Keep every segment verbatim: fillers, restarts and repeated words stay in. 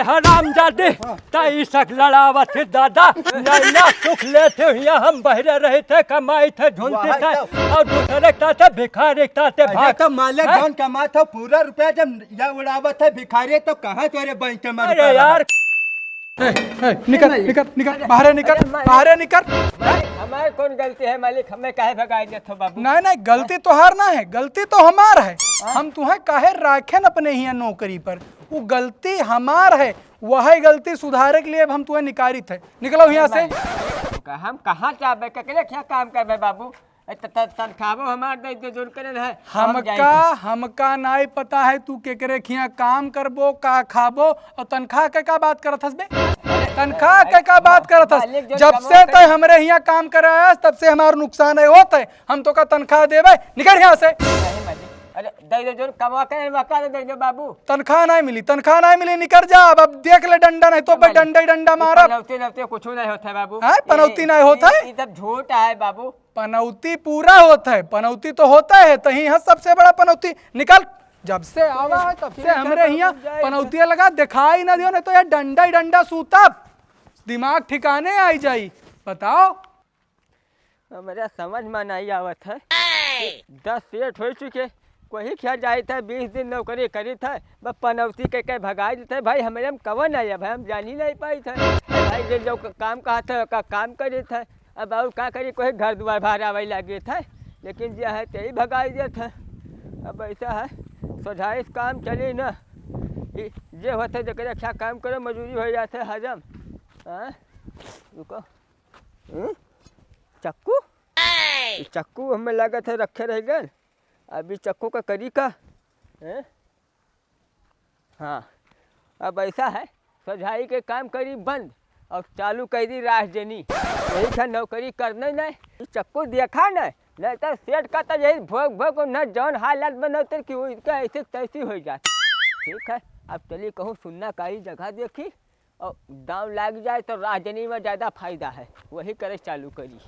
हरामजादे, हाँ। तई सक लड़ावत है दादा, नहीं ना सुख लेते हुए हम बहरे रहे थे, कमाई थे, झुलते वही थे, तो। और दूसरे के ताते भिखारी के ताते अरे भाग। तो मालिक हैं? जौन कमात हो पूरा रुपया जब या उड़ावत है भिखारी तो कहाँ तोरे बैंक के मार अरे यार। ए, ए, निकर, ए, मालिक। निकर, निकर, अरे, बाहरे निकर, अरे, मालिक। बाहरे निकर। मालिक, हमार कौन गलती है मालिक, हमें काहे भगाई देत हो बाबू? नहीं, नहीं, गलती तोहार ना है, गलती तो हमार है। हाँ? हम तुहें काहे राखेन अपने हियाँ नौकरी पर? वो गलती हमार है, वही गलती सुधारे के लिए अब हम तुहें निकारित है। निकलो हियाँ से। हम कहाँ जाबे, केकरे क्या काम करबे बाबू? ए, त-, त-, तनखावो हमार दे दे, जोन करे है, हम हमका, जाई। हमका नाई पता है तू केकरे खिया काम करबो, का खाबो, और तनखाह के का बात करत हस बे? तनखाह के का बात करत हस? मालिक, जोन जब कमवा से तै करे। हमरे हिया काम करे आयस, तब से हमार नुकसान है होत है। हम तोका तनखाह देबे, निकर हिया से। नहीं मालिक, अरे दे दे, जोन कमवा करे, वका दे दे बाबू। तनखाह नाई मिली, तनखाह नाई मिली, निकर जा। अब, अब देख ले डंडा, नहीं तो बे मालिक, डंडा ही डंडा ई मारब। पनौती नौती कुछ नहीं होता है बाबू। हाँ, पनौती ई, नहीं होता ई, है? ई सब झूठ है बाबू। पनौती पूरा होत है, पनौती तो होता है, तहीं है सबसे बड़ा पनौती। निकल, जब से आवा है तब से ठीक है, हमरे तो हिया रुक जाए। पनौतिया लगा, दिखाई ना दियो, नहीं तो ये डंडा ही डंडा सूतब, दिमाग ठिकाने आई जाई। बताओ। हमरा समझ में नहीं आवत है कि दस सेठ हो चुके, कोई क्या जाइत है, बीस दिन नौकरी करित है, बस पनौती के, के भगाई देते हैं। भाई, हमरे में कवन है भाई, हम जानी नहीं पाइत है। भाई, जे जो क-, काम कहत है, ओका काम करित है। अब और का करी, कोई घर दुआर भाड़ा वही लागित है, लेकिन जे है, ते ही भगाई देत है। अब ऐसा है, सोझाई से काम चली ना, ई जे होत है, जेकरे अच्छा काम करो, मजूरी हो जात है हजम। हाँ? रुको। हम्म? चक्कू? ई चक्कू हमें लागत है रखे रह गए। अब ई चक्कू का करी का? हैं? हाँ, अब ऐसा है, सोझाई के काम करी बंद और चालू कर दी राजजनी। यही था नौकरी करने नहीं, ई चक्कू देखा नहीं, नहीं तो सेठ का तो यही भोग भोग न जौन हालत बनौते कि वो इनका ऐसे तैसी हो जाती। ठीक है, अब चलिए कहूँ सुन्ना कारी जगह देखी, और दाँव लाग जाए तो राजनी में ज्यादा फायदा है, वही करे चालू करी।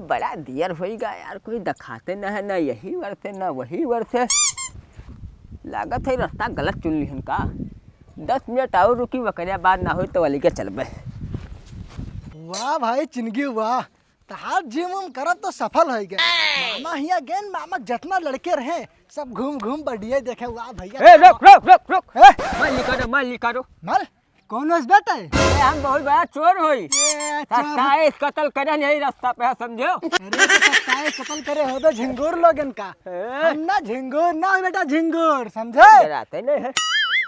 बड़ा देर होइगा यार, कोई देखाते न है, न यही वर्ष है, न वही वर्ष है। लागत है रास्ता गलत चुन लिहन का। दस मिनट और रुकी, वकरे बाद ना होई तो वाली के चलबे। वाह भाई चिनगी वाह, तहार जिम उम करब तो सफल होइ गए। मामा हिया गेन, मामा जतना लड़के रहे, सब घूम घूम बढ़िया देखे। वाह भैया। ए, रुक, रुक, रुक, रुक। ए? माल निकालो, माल निकालो। माल? कौन होस बेटा? ए, हम बहुत बड़ा चोर होई। ए, चोर। सत्ताईस कत्ल करे यही रास्ता पे है, समझो? अरे, तो सत्ताईस कत्ल करे होबे झिंगुर लोगन का। ए? हम ना झिंगुर ना हो बेटा, झिंगुर, समझे? डराते नहीं है।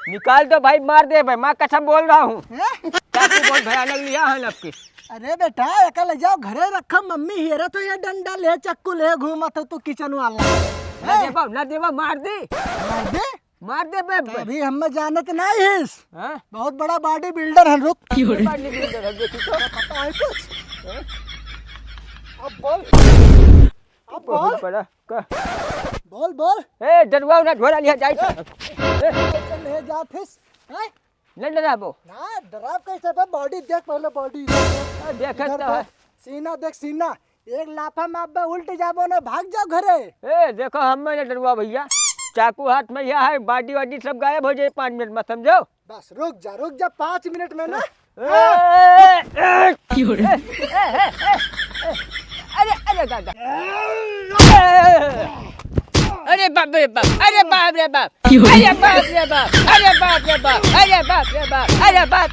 निकाल दो भाई, मार दे भाई, माँ कसम बोल रहा हूँ। हैं? चाकू बहुत भयानक लिया है आपके। अरे बेटा, एका ले जाओ घरे रखा, मम्मी हेरे तो ये डंडा ले, चक्कू ले घूमत हो तू किचन वाला। ना हैं? देबो, ना देबो, मार दे। मार दे? मार दे बे। तो अभी हम जानत नहीं हिस। हैं? बहुत बड़ा बॉडी बिल्डर है, रुक। क्यों रे? बॉडी बिल्डर है, देखी तो। पता है कुछ? हैं? अब बोल। अब बहुत बोल। बड़ा का? बोल, बोल। ए, डरुआ ना झोला लिया जाए। ए, कैसे ले जात हिस? हैं? नहीं डराबो। ना, डराब कैसे बे? बॉडी देख पहले, बॉडी। आ, देखत इधर तो देख, है। सीना देख, सीना। एक लाफा मारबे, उल्ट जाबो ना, भाग जाओ घरे। ए, देखो, हम नहीं डरुआ भैया। चाकू हाथ में यह है, बॉडी वॉडी सब गायब हो जाए पाँच मिनट में, समझो? बस रुक जा, रुक जा, पाँच मिनट में ना। ए, ए, ए, क्यों रे? ए, ए, ए, ए, अरे, अरे दादा। अरे बाप रे बाप, अरे बाप रे बाप, क्यों? अरे बाप रे बाप, अरे बाप रे बाप, अरे बाप रे बाप, अरे बाप।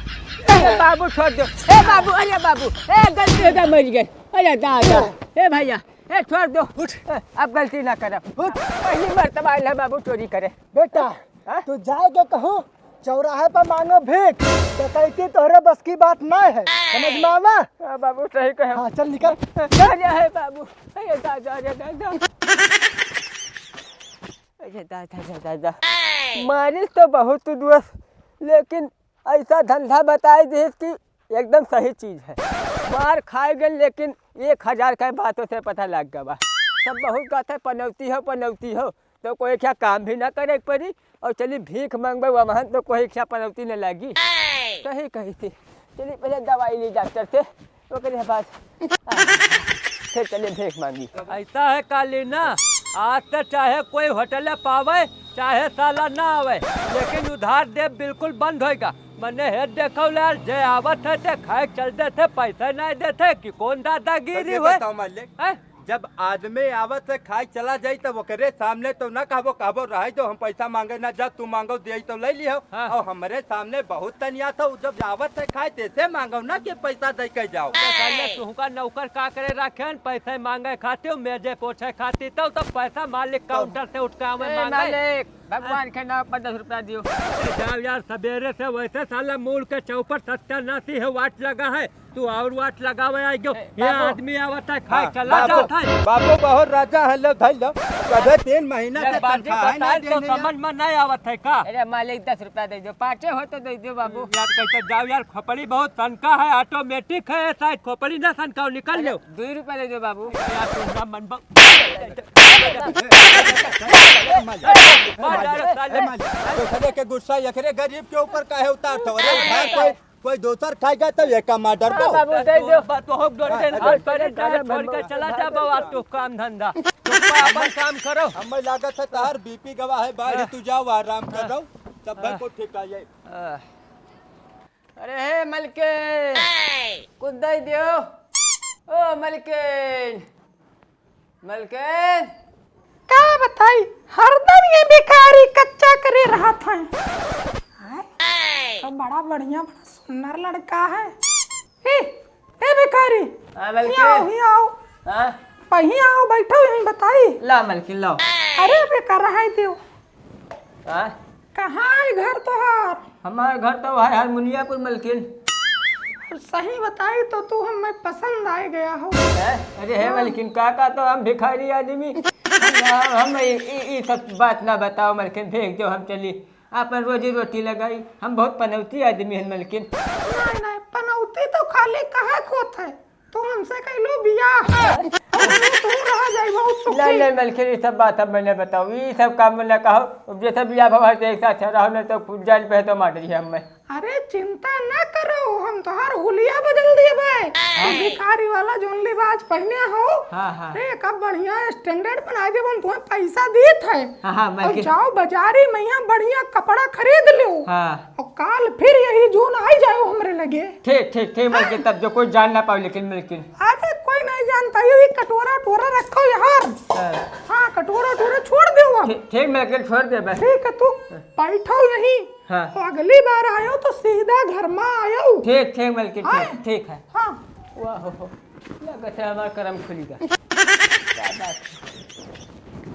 अरे बाबू छोड़ दो, ए बाबू, अरे बाबू, ए गलती हो गया, मर गए। अरे दादा, ए भैया, ए छोड़ दो। उठ। ए, अब गलती ना करब। उठ। पहली मर्तबा आइल है बाबू चोरी करे। बेटा, हाँ? तू जाए के कहूँ, चौराहे पर मांगो भीख, डकैती तोहरे बस की बात ना है, समझ में आवा? हाँ बाबू, सही कहे। हाँ, चल निकल। अरे है बाबू, अरे दादा, अरे दादा। अरे दादा, अरे दादा। मारिस तो बहुत तू दोस्त, लेकिन ऐसा धंधा बताई दिस कि एकदम सही चीज है। मार खाए गए, लेकिन एक हजार का बातों से पता लग गवा। सब बहुत कहते हैं, "पनौती हो, पनौती हो।" तो कोई क्या काम भी ना करे के पड़ी और चली भीख मांगबे, वहाँ तो कोई क्या पनौती न लागी। सही कही थी। चली पहले दवाई ली डॉक्टर से, ओकरे बाद फिर चली भीख मांगी। ऐसा है काली ना, आज तो चाहे कोई होटल पावे, चाहे साला ना आवे, लेकिन उधार देब बिल्कुल बंद होइगा। मने हे देखो लाल, जे आवत है ते खाए चल देथे, पैसा नहीं देथे कि कौन दादागिरी तो ये होए? बताओ मालिक, हैं? जब आदमी आवत है खाए चला जाई, तब ओकरे सामने तो ना कहबो, कहबो रहे जो हम पैसा मांगे ना जा, तू मांगो दिए तो ले लिहो। हाँ। और हमरे सामने बहुत तनिया था, उ जब आवत है खाए, तेसे मांगो ना कि पैसा दे के जाओ। तो साले तुहका नौकर का करे रखेन, पैसे मांगे खातिर, मेजे पोछे खातिर, तो, तो पैसा मालिक तो काउंटर से उठ के आवे ए, मांगे। मालिक, भगवान के नाम पर दस रुपया दियो। अरे जाओ यार, सवेरे से वैसे साला मूड़ के चौपट सत्यानाशी है, वाट लगा है, तू और वाट लगावे आई गयो। ए, ये बाबू। आदमी आवत है, खाए हाँ, चला बाबू, जात है। बाबू बहुत राजा है, लो धर लो। कदे तीन महीना एक से बार जी तनख्वाह है बताए नहीं तो देने यार। समझ में नहीं आवत है का? अरे मालिक, दस रुपया दे दो, पाँचे हो तो दे दो बाबू। यार कैसे जाओ यार, खोपड़ी बहुत सनका है, ऑटोमेटिक है, शायद खोपड़ी ना सनकाओ, निकल लो। दुई रुपया दे दो बाबू। यार तुम ना मन बा- मार डालो साले। ए, मालिक, दूसरे के गुस्सा एकरे गरीब के ऊपर काहे उतारत हो? अरे, उधार कोई, कोई दोसर खाएगा तो ये का मार डरबो? हाँ, बाबू, दे दो। बा-, तो हो दो हाँ, टेन अरे, हाथ परे अरे, चाहे अरे, छोड़ के अरे, चला जा बाबा, तू काम धंधा। तू अपन काम करो। हमें लागत है तहार बीपी गवा है, बाहर हाँ। तू जाओ, आराम कर रहो। सब हाँ। को ठीक आ जाए। हाँ। अरे हे मलकिन, कुछ दे दियो। ओ मलकिन, मलकिन। का बताई, हरदम ये भिखारी कच्चा करे रहत है। हैं? तो बड़ा बढ़िया, बड़ा सुंदर लड़का है। ए, ए भिखारी, हाँ, मलकिन। हियाँ आओ, हियाँ आओ। हाँ? पहिया आओ, बैठो यहीं बताई। ला मलकिन, लाओ। अरे बेकार, रहाई दियो। हाँ? कहाँ है घर तोहार? हमार घर तो है हरमुनियापुर मलकिन। सही बताई तो तू हमें पसंद आ गया हो। हैं? अरे हे मलकिन, का, का तो हम भिखारी आदमी, हम, हम ई, ई, ई सब बात ना बताओ मलकिन, फेंक दो, हम चली अपन रोजी रोटी लगाई। हम बहुत पनौती आदमी हैं मलकिन। नहीं, नहीं, पनौती तो खाली कहा खोत है। तू हमसे कैलो बियाह। और तू रह जाई बहुत सुखी। नहीं, नहीं, मलकिन, ये सब बात अब मैंने बताओ, ये सब काम में ना कहो। अब जैसे बियाह भवा है, एक साथ रहो, नहीं तो जान पे तो मार रही है हमें। अरे चिंता ना करो, हम तोहार हुलिया बदल दिए भाई। हाँ। भिखारी वाला जोन लिबाज पहने हो। हाँ, हाँ। अरे, एक अब बढ़िया स्टैंडर्ड बना दे, हम तुम्हें पैसा देत है। हाँ, हाँ, और मलकिन। जाओ बाजारी में यहाँ बढ़िया कपड़ा खरीद लो। हाँ। और काल फिर यही जोन आई जाओ हमरे लगे। ठीक, ठीक, ठीक, मलकिन, तब जो कोई जान ना पावे, लेकिन मलकिन। अरे, कोई नहीं जान पाई, ये कटोरा, टोरा रखो यार। हाँ। हाँ, कटोरा, टोरा छोड़ दो अब। ठीक, ठीक, मलकिन, छोड़ दे बस। ठीक है, तू हाँ। बैठो यहीं। हाँ। और अगली बार आयो तो सीधा घर में आयो। ठीक, ठीक, मलकिन, हाँ। ठीक, ठीक है। हाँ। वाह, हो, हो। लगत है हमार करम खुली का। क्या बात है?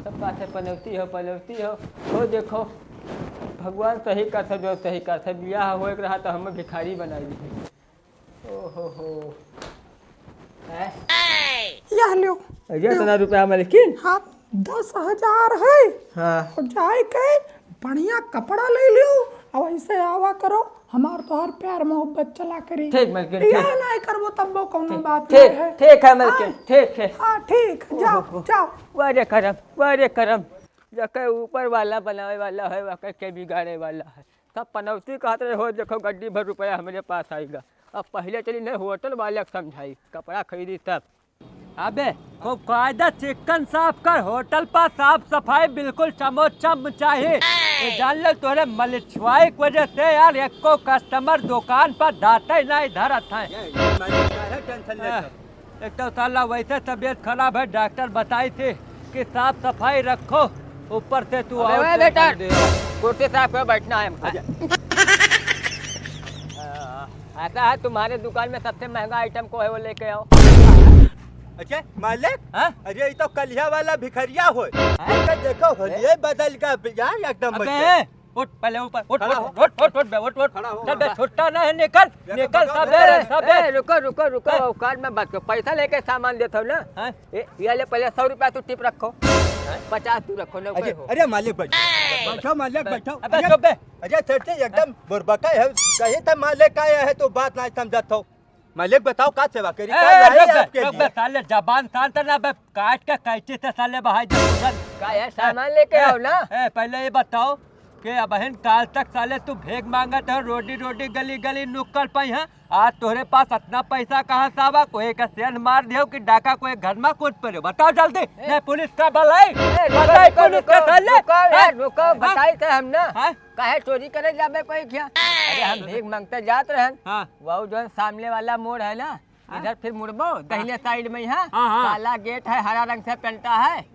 सब बात है, पनौती हो, पनौती हो। हो देखो, भगवान सही करथे, जो सही करथे। बियाह होए के रहा तो हमें भिखारी बनाई दिए। ओ हो हो। हैं? यह लो। अरे, इतना रुपया मलकिन? हाँ, दस हजार है। हाँ। और जाए के बढ़िया कपड़ा ले लियो, और ऐसे आवा करो, हमार तोहार प्यार मोहब्बत चला करी। ठीक मलकिन, बियाह ठीक। नहीं करबो तब्बो कौनो ठीक, बात ठीक, नहीं है। ठीक है मलकिन, हाँ। ठीक है। हाँ, ठीक, जाओ, ओहो। जाओ। वाह रे करम, वाह रे करम, जके ऊपर वाला बनावे वाला है, वके के बिगाड़े वाला है। सब पनौती कहत रहे हो, देखो गड्डी भर रुपया हमरे पास आएगा। अब पहले चली नहीं होटल वाले के समझाई, कपड़ा खरीदी तब। अबे, खूब कायदा चिकन साफ कर, होटल पर साफ सफाई बिल्कुल चमोचम चाहिए। ये जान ले, तोरे मलिछवाई की वजह से यार, एको कस्टमर दुकान पर दाते नहीं धरत है। ये, ये मैंने क्या है टेंशन लेता? हाँ, एक तो साला वैसे तबीयत खराब है, डॉक्टर बताई थी कि साफ सफाई रखो, ऊपर से तू अबे और ओए टेंशन बेटा, दे। कुर्सी साफ करो, बैठना है हमको। अच्छा। ऐसा है, तुम्हारे दुकान में सबसे महंगा आइटम को है, वो लेके आओ। अच्छा, मालिक? हाँ? अरे, ये तो कलिया वाला भिखरिया होय। हाँ? एकर देखो, होलिये बदल गया यार, एकदम अबे, बच्चा। उठ, पहले ऊपर, उठ, खड़ा उठ, हो। उठ, उठ, उठ बे, उठ, उठ। खड़ा हो। चल बे, बाबा। छुट्टा ना है, निकल, देखो, निकल, देखो, सब देखो। बे, सब बे। ए, रुको, रुको, रुको, हाँ। औकात में बात करो। पैसा लेके सामान देता हूँ ना। हाँ। ए, ये ले, पहले सौ रुपया तू टिप रखो। हाँ। पचास तू रखो, नौकर अरे, हो। अरे, मालिक, बैठ। बैठो, मालिक, बैठ। बैठो। अबे, अरे, चुप बे। अरे, सेठ जी, एकदम बुरबका है। कहीं तो मालिक आया है, तो बात नहीं समझत हो। मालिक, बताओ, का सेवा करी? ए, का लाई रुक बे, आपके रुक लिए? बे, साले, जबान शांत ना बे, काट के कैंची से साले बहाई दे तुरंत। का है, सामान लेके ए, आओ ना। ए, पहले ये बताओ, के अबहिन काल तक साले तू भीख माँगत है, रोडी रोडी गली गली नुक्कड़ पइ है। आज तोहरे पास अतना पैसा कहाँ से आवा? कोई का सेंध मार दियो कि डाका कोई घर मा कूद पड़े? बताओ जल्दी। ए, नहीं पुलिस का बलाई, ए, रुको, बताई रुको, पुलिस का रुको, साले। रुको यार, हैं? रुको, हैं? बताई थे हम ना। हैं? काहे चोरी करे जाबे कोई क्या? अरे हम भीख माँगते जात रहन। हाँ। वो जौन सामने वाला मोड़ है ना, हाँ? इधर फिर मुड़बो, हाँ। दहिने साइड में ही है, हाँ, हाँ। काला गेट है, हरा रंग से पेंटा है।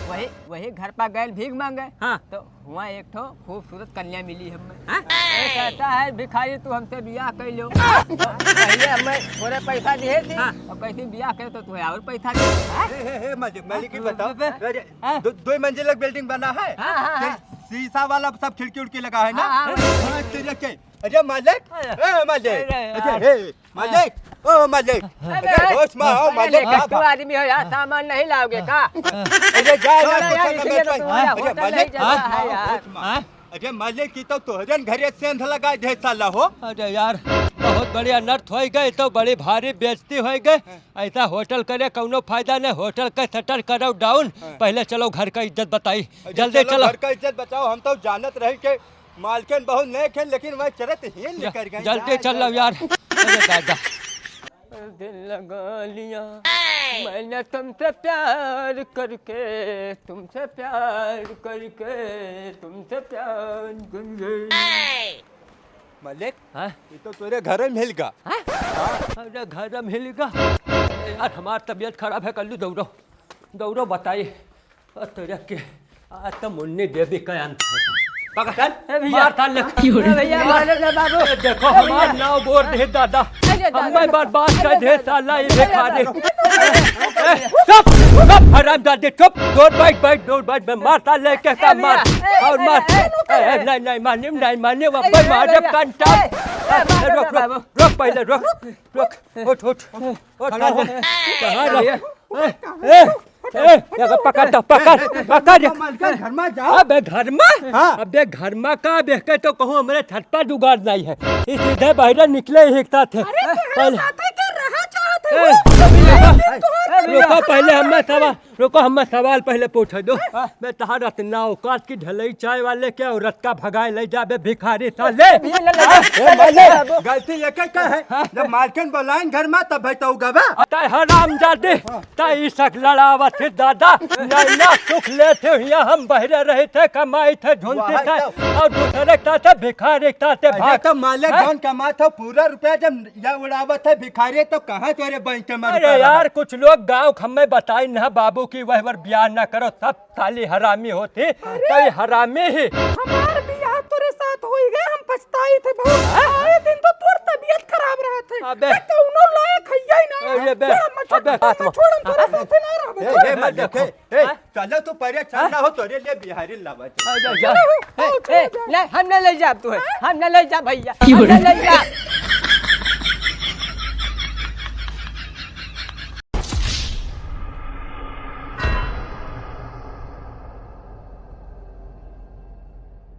वही, वही घर पर गैल भीख माँगे। हाँ। तो हुआँ एक ठो खूबसूरत कन्या मिली हमें। हाँ? ये कहता है, "भिखारी, तू हमसे बियाह कर लो।" पहले हमें थोड़े पैसा दिए थी, हाँ। और कहती, "बियाह करे तो तुम्हें और पैसा दे।" हाँ? हे, हे, हे, मालिक, मालिक, हाँ, बताओ। बे-, बे-, अरे, हाँ। दो, दो मंजिल बिल्डिंग बना है? हाँ, हाँ, हाँ। शी-, शीशा वाला सब खिड़की उड़की लगा है ना? हाँ, हाँ। हाँ, तेरे के। अरे मालिक, हाँ। ए मालिक, अरे, अरे, हाँ। हे, मालिक, ओ मालिक, अरे, अरे, होश मा आओ, अरे, मालिक, का तू बा? आदमी हो यार, सामान नहीं लाओगे का? अरे, जा, चलो जा, यार, कुछ इसीलिए ना तो तुम्हारा अरे, होटल मालिक, नहीं चलता है यार। होश मा। हाँ? अरे, मालिक, ई तो तोहरन घरे सेंध लगाइ दे साला हो। अरे यार, बहुत बड़ी अनर्थ होइ गए, तो बड़ी भारी बेइज्जती होइ गए। हाँ। ऐसा होटल करे कौनो फायदा नहीं, होटल का शटर करो डाउन। हाँ। पहले चलो घर का इज्जत बताई, अरे, जल्दी चलो चलो। घर का इज्जत बचाओ, हम तो जानत रही के मालकिन बहुत नेक है, लेकिन वह चरत ही जा, निकल गए। जल्दी जा, चल जा, लो जा। यार। अरे दादा। दिल लगा लिया मैंने तुमसे प्यार करके, तुमसे प्यार करके, तुमसे प्यार करके। मालिक, हाँ? ये तो तोरे घर में हिल गा। हाँ? अरे घर में हिल गा। अरे यार, हमार तबीयत खराब है, कल्लू दौड़ो, दौड़ो बताई। ओ तोरे के, आज तो मुन्नी देवी का अंत है। पकड़, ए भैया। मार डाल ले। ए भैया, मार ले बाबू। ए, देखो, ए भैया। हमार नाव बोर दे दादा। अरे दादा। हमें बर्बाद कर दे साला, ये भिखारी। ए, चुप, चुप, हरामजादे, चुप। दौड़ बैठ, बैठ, दौड़ बैठ, बे, मार डाल ले, के ए का मार। भैया, ए, और ए, मार। ए, ए, ए, नहीं, नहीं, मानिम, नहीं, मानिम, अब ए, मार, ए, भैया। कंटा। ए, ए, ए, रुक, रुक, बाबू। रुक, पहले रुक, रुक, उठ, उठ, उठ, खड़ा हो। कहाँ रहो? ए, ए, ए, ए, पकड़ तो, पकड़, पकड़। मालकिन, घर में जाओ। अबे घर में? हाँ। अबे घर में का, देख के तो कहूँ हमरे छत पर जुगाड़ नहीं है। ई सीधे बाहर निकले ही एक साथ है। अरे, तोहरे पहले साथे के रहा चाहत है ए, वो? रुको, ए, रुको, पहले हमें सवाल, रुको, हमें सवाल पहले पूछे दो। हाँ। बे तहार अतना औकात की ढलई चाय वाले के औरत का भगाए ले जाबे भिखारी साले। ए, ए, मालिक, गलती ये के का है? हाँ। जब मालकिन बोलाइन घर में तब भाई तो गवा। तै हरामजादे, हाँ। तै ई सक लड़ावत है दादा। नहीं ना सुख लेते हुए हम बहरे रहे थे, कमाई थे, झुलते वही थे। तो। और दूसरे का थे भिखारी का थे अरे भाग। तो मालिक हाँ? जौन कमात हो पूरा रुपया जब या उड़ावत है भिखारी तो कहाँ तोरे बैंक में अरे रुपया यार, रहा? कुछ लोग गाँव क हमें बताइन ना बाबू कि वह बर ब्याह ना करो, सब साली हरामी होती, अरे! तो ये हरामी ही। हमार बियाह तोरे साथ होई गए, हम पछताई थे बहुत। हाँ? आए दिन तो तोर तबीयत खराब रहत है। अबे। मैं कौनो लायक हइया ही ना। अरे बे, बड़ा मच्छर अबे। काट में छोड़म, तोरे साथे ना रहबे। ए, ए, मत देखो। ए, हाँ? चलो तू परेशान हाँ? ना हो, तोरे लिए बिहारी लावा थे। अरे जा। ए, ए, नहीं, हम ना ले जाब तू है। हम ना ले जाब भैया। हम ना ले जाब।